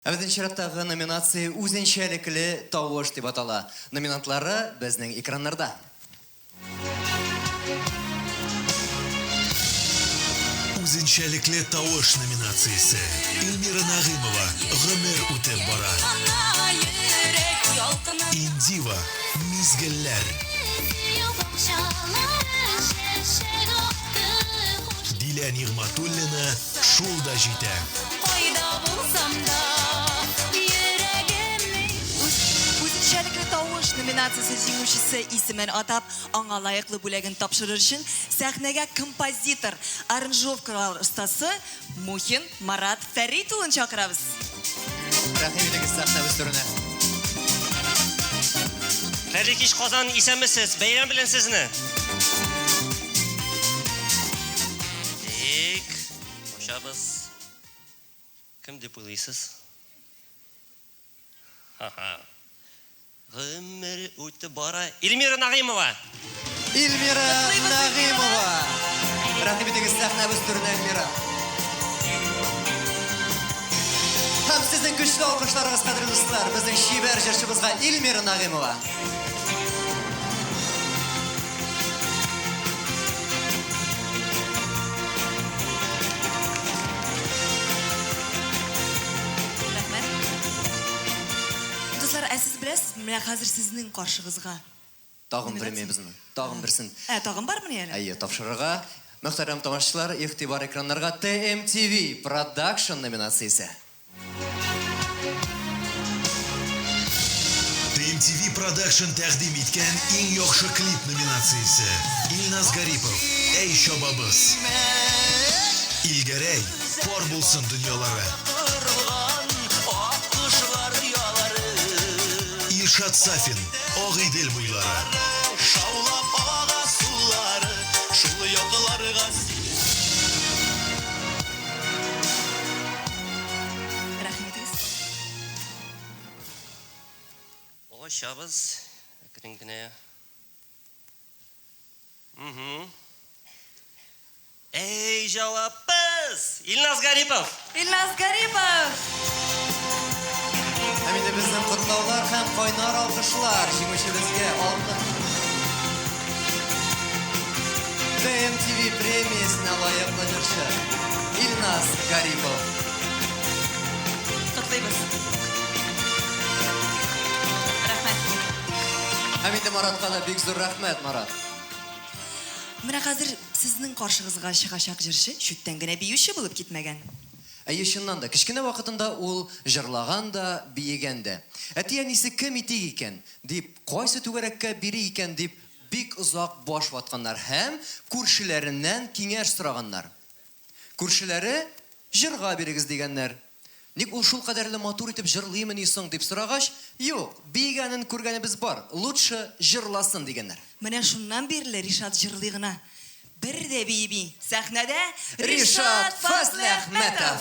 Ә безнең чираттагы номинация Үзенчәлекле тавыш дип атала. Номинантлары безнең экраннарда. Үзенчәлекле тавыш номинациясе. Эльмира Нәгыймова, Гомер үтеп бара. Индива, Мизгелләр. Дилә Нигъмәтуллина, Шул да җитә. Кайда булсам да, йөрәгем. Үзенчәлекле тавыш номинациясе җиңүчесе исемен атап, аңа лаеклы бүләген тапшырыр өчен сәхнәгә композитор, аранжировкалар остасы Мухин Марат Фәрит улын чакырабыз. Рәхим итегез сәхнәбез түренә. Хәерле кич, Казан, исәнмесез! Бәйрәм белән сезне! Тик, ачабыз. Кем дип уйлыйсыз? Ха-ха. Гомер үтеп бара. Эльмира Нагыймова! Эльмира Нагыймова! Рәхим итегез сәхнәбез түренә, Эльмира. Һәм сезнең көчле алкышларыгыз, кадерле дуслар, безнең чибәр җырчыбызга Эльмира Нагыймова. Рәхмәт. Дуслар, ә сез беләсезме, менә хәзер сезнең каршыгызга. Тагын премиябезне, тагын берсен. Ә, тагын бармыни әле? Әйе, тапшырырга. Мөхтәрәм тамашачылар, игътибар экраннарга TMTV Production номинациясе. TMTV Production тәкъдим иткән иң яхшы клип номинациясе. Илназ Гарипов, Әй чабабыз. Илгәрәй, Пар булсын дөньялары. Илшат Сафин, Агыйдел буйлары. Шаулап ага сулары, шул якларга. Рәхим итегез. Ачабыз. Әкрен генә. Угу. Әй, җавапбыз! Илназ Гарипов! Илназ Гарипов! Һәм инде безнең котлаулар һәм кайнар алкышлар җиңүчебезгә алтын TMTV премиясенә лаеклы җырчы Илназ Гарипов. Котлыйбыз. Рәхмәт. Һәм инде Маратка да бик зур рәхмәт, Марат. Менә хәзер сезнең каршыгызга чыгачак җырчы чүттән генә биюче булып китмәгән. Әйе, чыннан да, кечкенә вакытында ул җырлаган да, биегән дә. Әти-әнисе кем итик икән, дип, кайсы түгәрәккә бирик икән, дип, бик озак баш ватканнар һәм күршеләреннән киңәш сораганнар. Күршеләре, җырга бирегез, дигәннәр. Ник ул шул кадәрле матур итеп җырлыймыни соң, дип сорагач, юк, биегәнен күргәнебез бар, лучше җырласын, дигәннәр. Менә шуннан бирле Ришат җырлый гына. Бер дә биеми. Сәхнәдә Ришат Фазлыәхмәтов!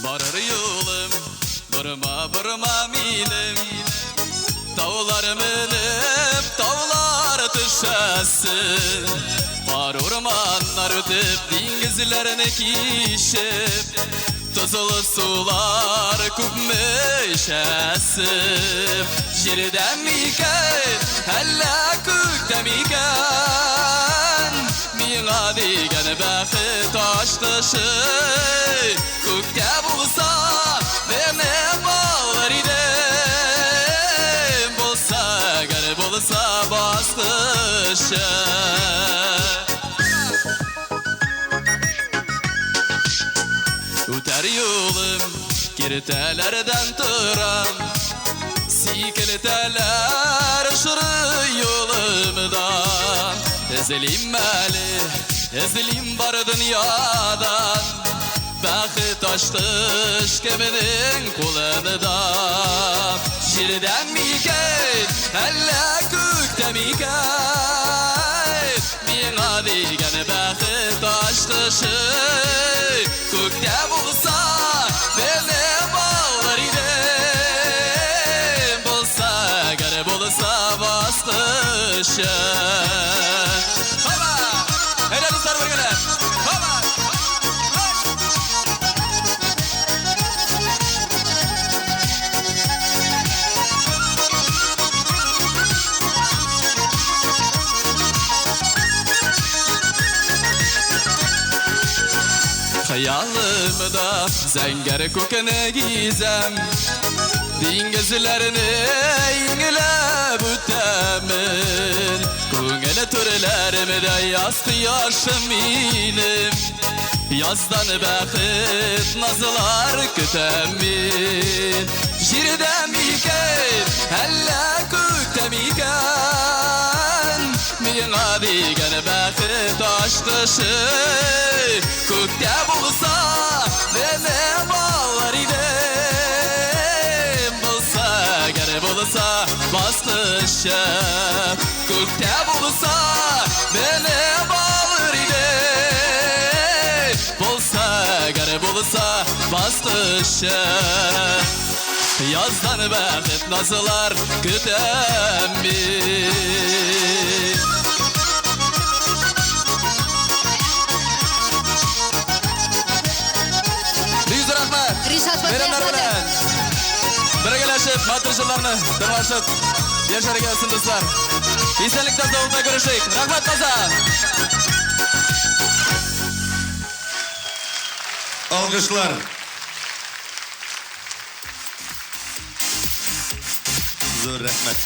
Барыр юлым, борма, борма минем. Таулар менеп, таулар төшәсе. Кар урманнар үтеп, диңгезләрне кичеп, тозлы сулар күпме эчәсе. Җирдә микән, әллә күктә микән? Миңа дигән бәхет ачкычы. Күктә булса, менеп алыр идем. Булса, әгәр булса баскычы. Үтәр юлым киртәләрдән торам. Сикелтәләр очрый юлымда. Эзлим әле, эзлим бар дөньядан. Бәхет ачкыч кемнең кулында? Җирдә микән, әллә күктә микән? Миңа дигән бәхет ачкычы күктә булса, белеп алыр идем. Булса, әгәр булса баскычы. Хоба! Әйдә, дуслар, бергәләп! Хоба! Хыялымда зәңгәр күкне гизәм, Диңгезләрне иңләп үтәмен. Күңел түрләремдә яз кояшы минем, Яздан бәхет назлар көтәм мин. Җирдә микән, әллә күктә микән? Миңа дигән бәхет ачкычы күктә булса, белеп алыр идем. Булса, әгәр булса баскычы күктә булса, белеп алыр идем. Булса, әгәр булса баскычы, Яздан бәхет назлар көтәм мин. Бик зур рәхмәт! Ришат Бәйрәмнәр Фатыйхов. белән! Бергәләшеп, матур җырларны тыңлашып, яшәргә язсын, дуслар. Исәнлектә саулыкта күрешик. Рәхмәт, Казан! Алкышлар. Зур рәхмәт.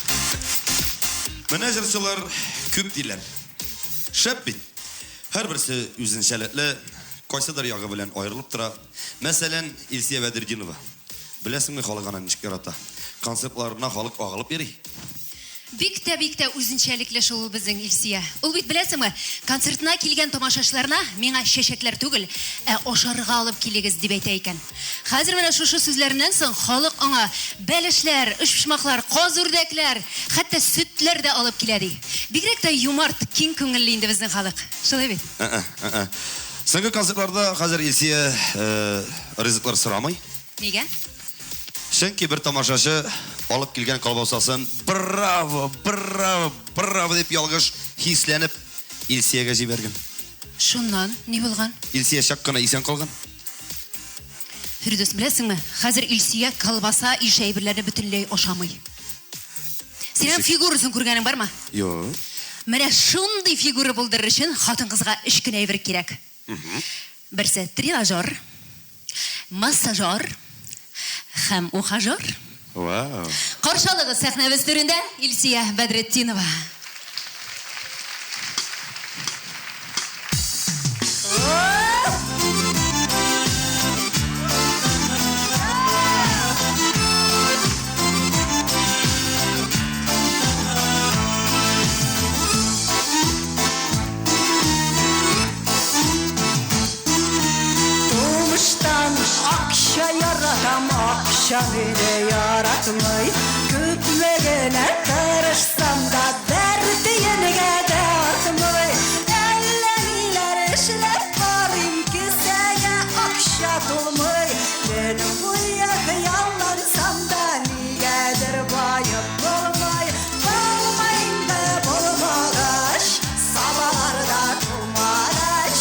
Менә җырчылар күп диләр. Шәп бит. Һәрберсе үзенчәлекле, кайсыдыр ягы белән аерылып тора. Мәсәлән, Илсия Бәдретдинова. Беләсеңме, халык аны ничек ярата? Концертларына халык агылып йөри. Бик тә, бик тә үзенчәлекле шул ул безнең Илсия. Ул бит, беләсеңме, концертына килгән тамашачыларына миңа чәчәкләр түгел, ә ашарга алып килегез дип әйтә икән. Хәзер менә шушы сүзләреннән соң халык аңа бәлешләр, өчпочмаклар, каз үрдәкләр, хәтта сөтләр дә алып килә ди. Бигрәк тә юмарт, киң күңелле инде безнең халык. Шулай бит? Ә-ә, ә-ә. Соңгы концертларда хәзер Илсия ризыклар сорамый. Нигә? Чөнки бер тамашачы алып килгән колбасасын браво, браво, браво дип ялгыш хисләнеп Илсиягә җибәргән. Шуннан ни булган? Илсия чак кына исән калган. Фирдүс, беләсеңме, хәзер Илсия колбаса ише әйберләрне бөтенләй ашамый. Синең Ничек? фигурасын күргәнең бармы? Юк. Менә шундый фигура булдырыр өчен хатын-кызга өч кенә әйбер кирәк. Берсе тренажер, массажер һәм ухажер. Вау. Каршы алыгыз сәхнәбез түрендә Илсия Бәдретдинова. Тумыштан акча яратам, акча мине яратмый. Күпме генә тырышсам да, бер тиенгә дә артмый. Әллә ниләр эшләп карыйм, кесәгә акча тулмый. Төн буе хыяллансам да, нигәдер баеп булмый. Булмый инде булмагач, сабаларда тумагач.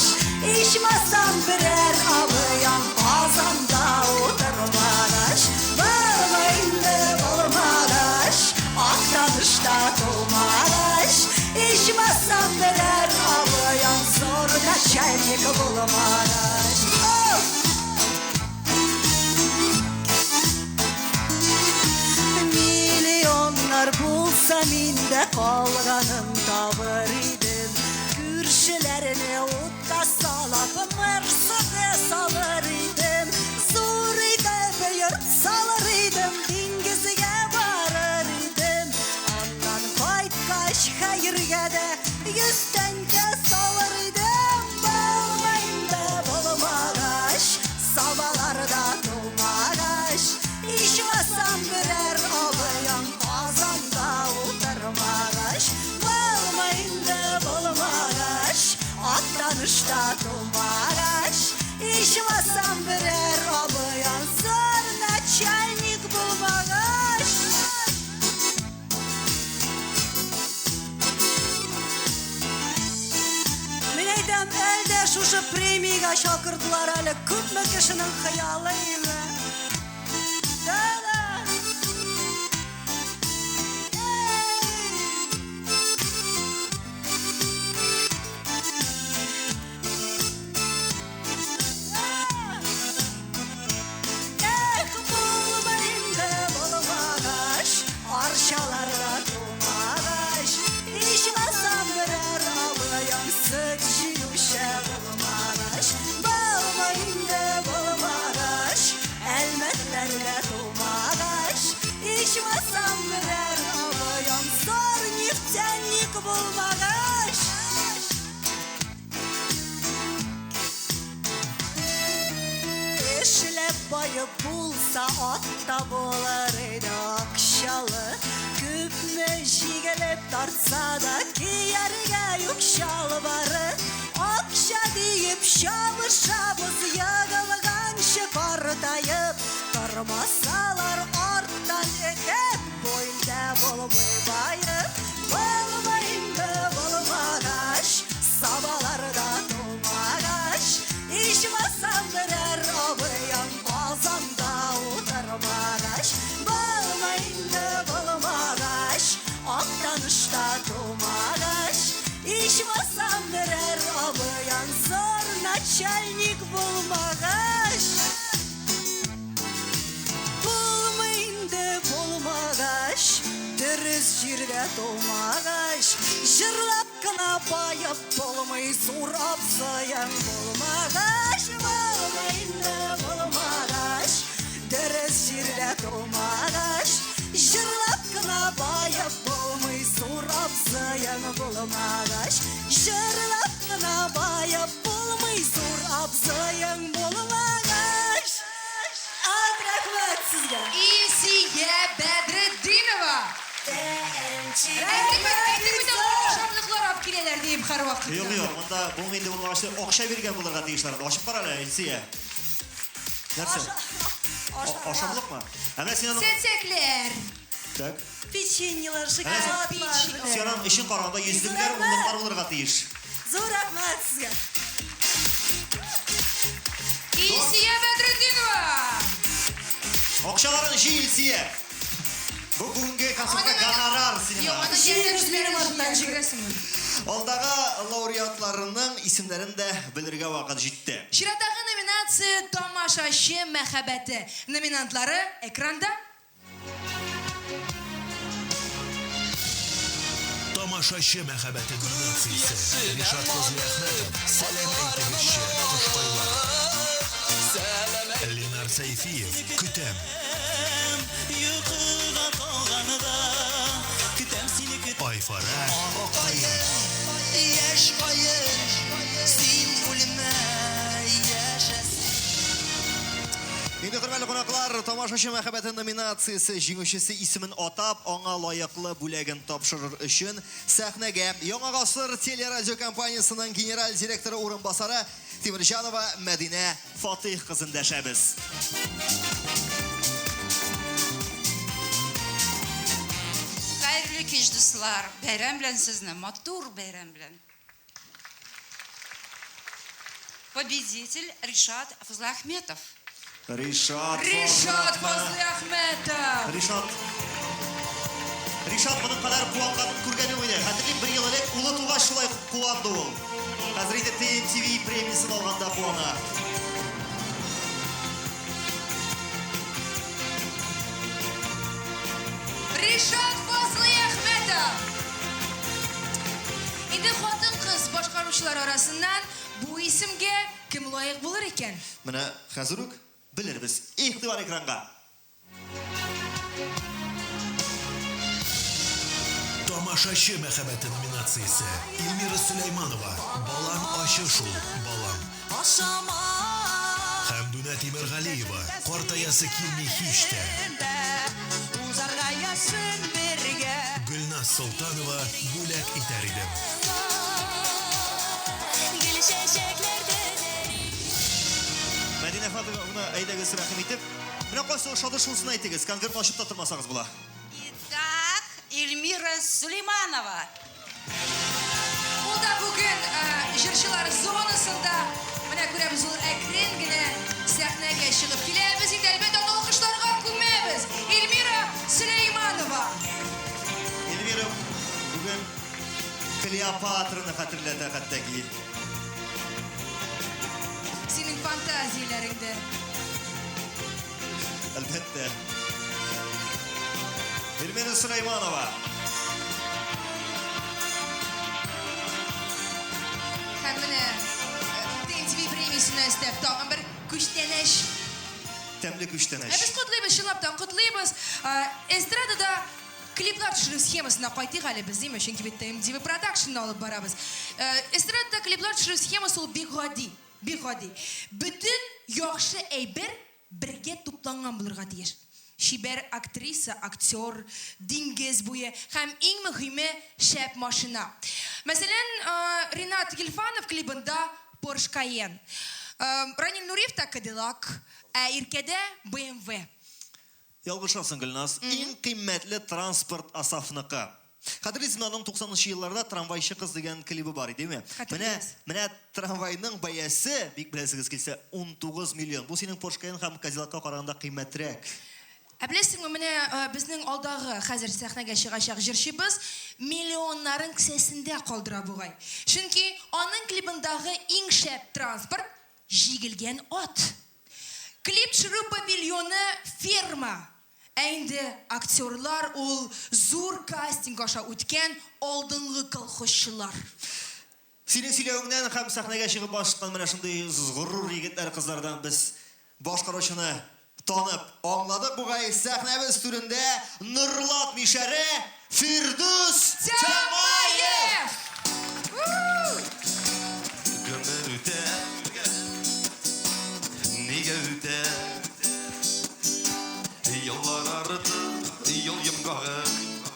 Ичмасам берәр абыям Казанда утырмагач. Булмый инде булмагач, Актанышта тумагач. Ичмасам берәр абыям зур начальник булмагач. Oh! Миллионнар булса миндә калганын табыр идем. Күршеләрне утка салып, Мерседес алыр идем. Зур итеп йорт салыр идем, диңгезгә барыр идем. Аннан кайткач хәергә дә йөз тәңкә салыр идем. Булмый инде булмагач, Шушы премиягә чакырдылар әле, күпме кешенең хыялы име. Да-да. Эх, булмый инде булмагач, Арчаларда тумагач, Ичмасам берәр абыем сөт җыючы булмагач, Булмый инде булмагач, Әлмәтләрдә тумагач, Ичмасам берәр абыем зур нефтяник булмагач. Эшләп баеп булса, ат та булыр иде акчалы. Күпме җигелеп тартса да, кияргә юк чалбары. Акча диеп чабышабыз, егылганчы картаеп, тормасалар арттан этеп, бу илдә булмый баеп. Булмый инде булмагач, Сабаларда тумагач, ичмасам берәр абыем Казанда утырмагач, булмый инде булмагач, Актанышта тумагач, ичмасам берәр абыем зур начальник булмагач. Булмый инде булмагач, дөрес җирдә тумагач, җырлап кына баеп булмый, зур абзыең булмагач, булмый инде булмагач, дөрес җирдә тумагач, җырлап кына баеп булмый, зур абзыең булмагач, җырлап кына баеп булмый, зур абзыең булмагач. Ат, рәхмәт сезгә. Илсия Бәдретдинова. Әйтик бит, ашамлыклар алып киләләр диеп һәрвакыт. Юк, юк, монда бу инде булмагач, акча биргән булырга тиешләр. Ачып кара әле, Илсия. Нәрсә? Ашамлыкмы? Ә менә син аның Чәчәкләр. Так. Печеньелар, Ә шоколадлар. Син аның эчен караганда йөзлекләр, унлыклар булырга тиеш. Зур рәхмәт сезгә. Илсия Бәдретдинова. Акчаларын җый, Илсия. Бу бүгенге концертка гонорар сиңа. Юк, аны Җыегыз минем арттан, җыегыз. Күрәсеңме? Алдагы лауреатларының исемнәрен дә белергә вакыт җитте. Чираттагы номинация Тамашачы мәхәббәте. Номинантлары экранда. Тамашачы мәхәббәте номинациясе. Ришат Фазлыәхмәтов, Сәлам әйтегезче, Кошкайлар. Ленар Сәйфиев, Көтәм. Йокыга талганда көтәм сине көтәм. Айфара Аккаен. Яшь каен, син үлмә, яшәсен. Инде, хөрмәтле кунаклар, Тамашачы мәхәббәте номинациясе җиңүчесе исемен атап, аңа лаеклы бүләген тапшырыр өчен сәхнәгә Яңа гасыр телерадиокомпаниясының генераль директоры урынбасары Тимирҗанова Мәдинә Фатих кызын дәшәбез. Хәерле кич, дуслар. Бәйрәм белән сезне, матур бәйрәм белән. Победитель Ришат Фазлыахметов. Ришат Ришат Фазлыахметов. Ришат. Ришат моның кадәр куанганын күргән юк иде. Хәтерлим, бер ел элек улы тугач шулай куанды ул. Хәзер инде TMTV премиясен алганда куана. Ришат Фазлыахметов. Инде хатын-кыз башкаручылар арасыннан бу исемгә кем лаек булыр икән? Менә хәзер үк белербез. Игътибар экранга. Тамашачы мәхәббәте номинациясе. Эльмира Сөләйманова, Балам ачы шул, балам. Ашама. Хәмдүнә Тимергалиева, Картаясы килми һич тә. Узарга яшен бергә. Гөлназ Солтанова, Бүләк итәр идем. Гөл чәчәкләрдә. Мәдинә Фатыйховна, әйдәгез, рәхим итеп. Менә кайсы ошады, шунысын әйтегез. Конвертны ачып та тормасагыз була. Итак, Эльмира Сулейманова. Ул да бүген Бүген җырчылар зонасында менә күрәбез ул әкрен генә сәхнәгә чыгып килә. Без инде әлбәттә аны алкышларга күмәбез. Эльмира Сөләйманова. Эльмира бүген Клеопатраны хәтерләтә хәтта ки. Синең фантазияләреңдә. Әлбәттә. Эльмира Сөләйманова. Һәм менә TNTV премиясенә өстәп тагын бер күчтәнәч. Тәмле күчтәнәч. Ә без котлыйбыз, чынлап та котлыйбыз. Эстрадада клиплар төшерү схемасына кайтыйк әле без, димме? Чөнки бит TMTV продакшнны алып барабыз. Эстрадада клиплар төшерү схемасы ул бик гади, бик гади. Бөтен яхшы әйбер бергә тупланган булырга тиеш. Чибәр актриса, актер, диңгез буе һәм иң мөһиме, шәп машина. Мәсәлән, Ринат Гилфанов клибында Porsche Cayenne. Ранил Нуриевта Cadillac, ә Иркәдә BMW. Ялгышасың, Гөлназ. Иң кыйммәтле транспорт Асафныкы. Хәтерлисеңме, аның 90 нчы елларда Трамвайчы кыз дигән клибы бар иде, димме? Менә, менә трамвайның бәясе, бик беләсегез килсә, 19 миллион. Бу синең Porsche Cayenne һәм Cadillac-ка караганда кыйммәтрәк. Ә беләсеңме, менә безнең алдагы, хәзер сәхнәгә чыгачак җырчыбыз миллионнарын кесәсендә калдыра бугай. Чөнки аның клибындагы иң шәп транспорт, җигелгән ат. Клип төшерү павильоны, ферма. Ә инде актерлар ул зур кастинг аша үткән алдынгы колхозчылар. Синең сөйләвеңнән һәм сәхнәгә чыгып баскан менә шундый горур егетләр-кызлардан без башкаручыны танып аңладык бугай. Сәхнәбез түрендә Норлат мишәре Фирдүс Тямаев! Гомер үтә, нигә үтә? Еллар арты, ел йомгагы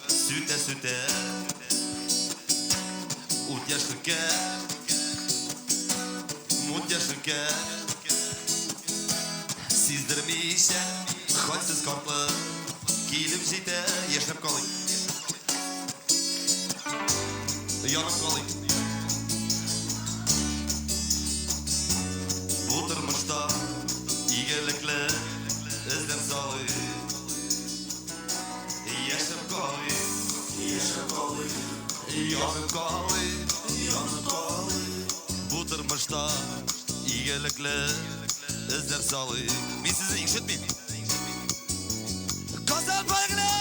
сүтә-сүтә. Ут яшьлеккә, мут яшьлеккә. Сиздермичә, хәлсез картлык килеп җитә, яшьнәп калыйк. Янып калыйк. Бу тормышта игелекле эзләр салыйк. Яшәп калыйк, яшәп калыйк, янып калыйк, янып калыйк. Бу тормышта игелекле эзләр салыйк. Мин сезне ишетмим. Казан паркына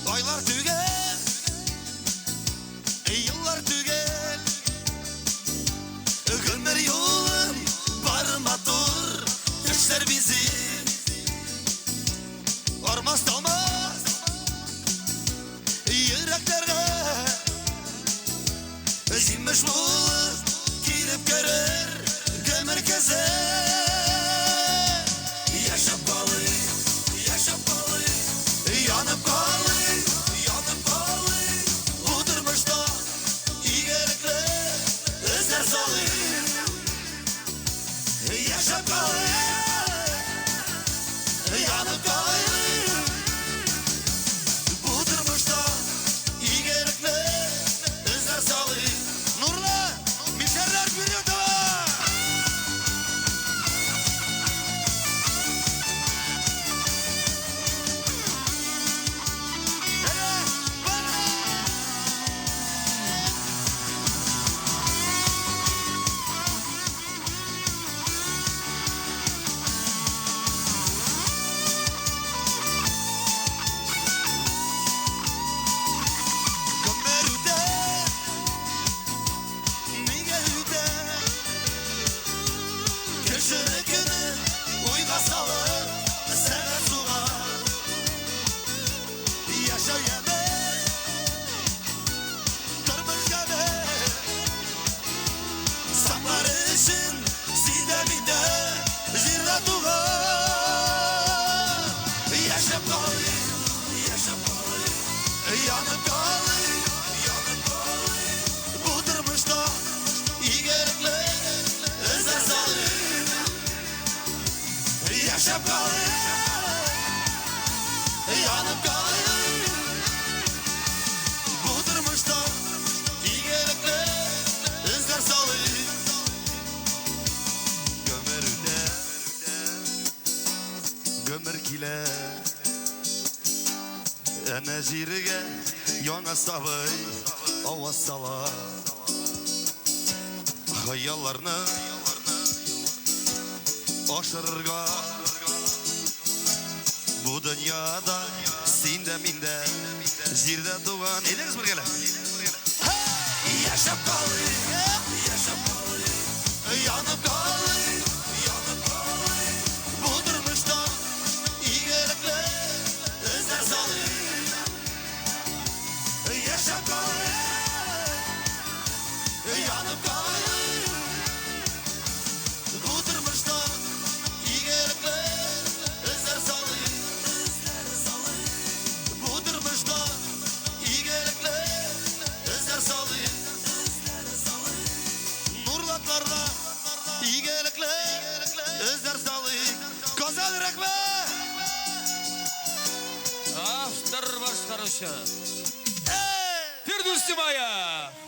айлар түгел, еллар түгел. Гомер юлым бар матур, төшләр бизи. Армас талмас йөрәкләргә җимеш булып килеп керер гомер көзе. Яшәп калыйк, яшәп калыйк, янып калыйк, янып. Әнә җиргә яңа сабый аваз сала. Хыялларны ашырырга бу дөньяда син дә мин дә җирдә туган. Әйдәгез бергәләп. Яшәп калыйк, яшәп калыйк, янып калыйк, янып калыйк. Бу тормышта игелекле эзләр салыйк. Яшәп калыйк, янып калыйк. Бу тормышта игелекле эзләр салыйк, эзләр салыйк. Бу тормышта игелекле эзләр салыйк, эзләр салыйк. Нурлатларда игелекле эзләр салыйк. Казан, рәхмәт! Автор башкаручы. Фирдүс Тямаев.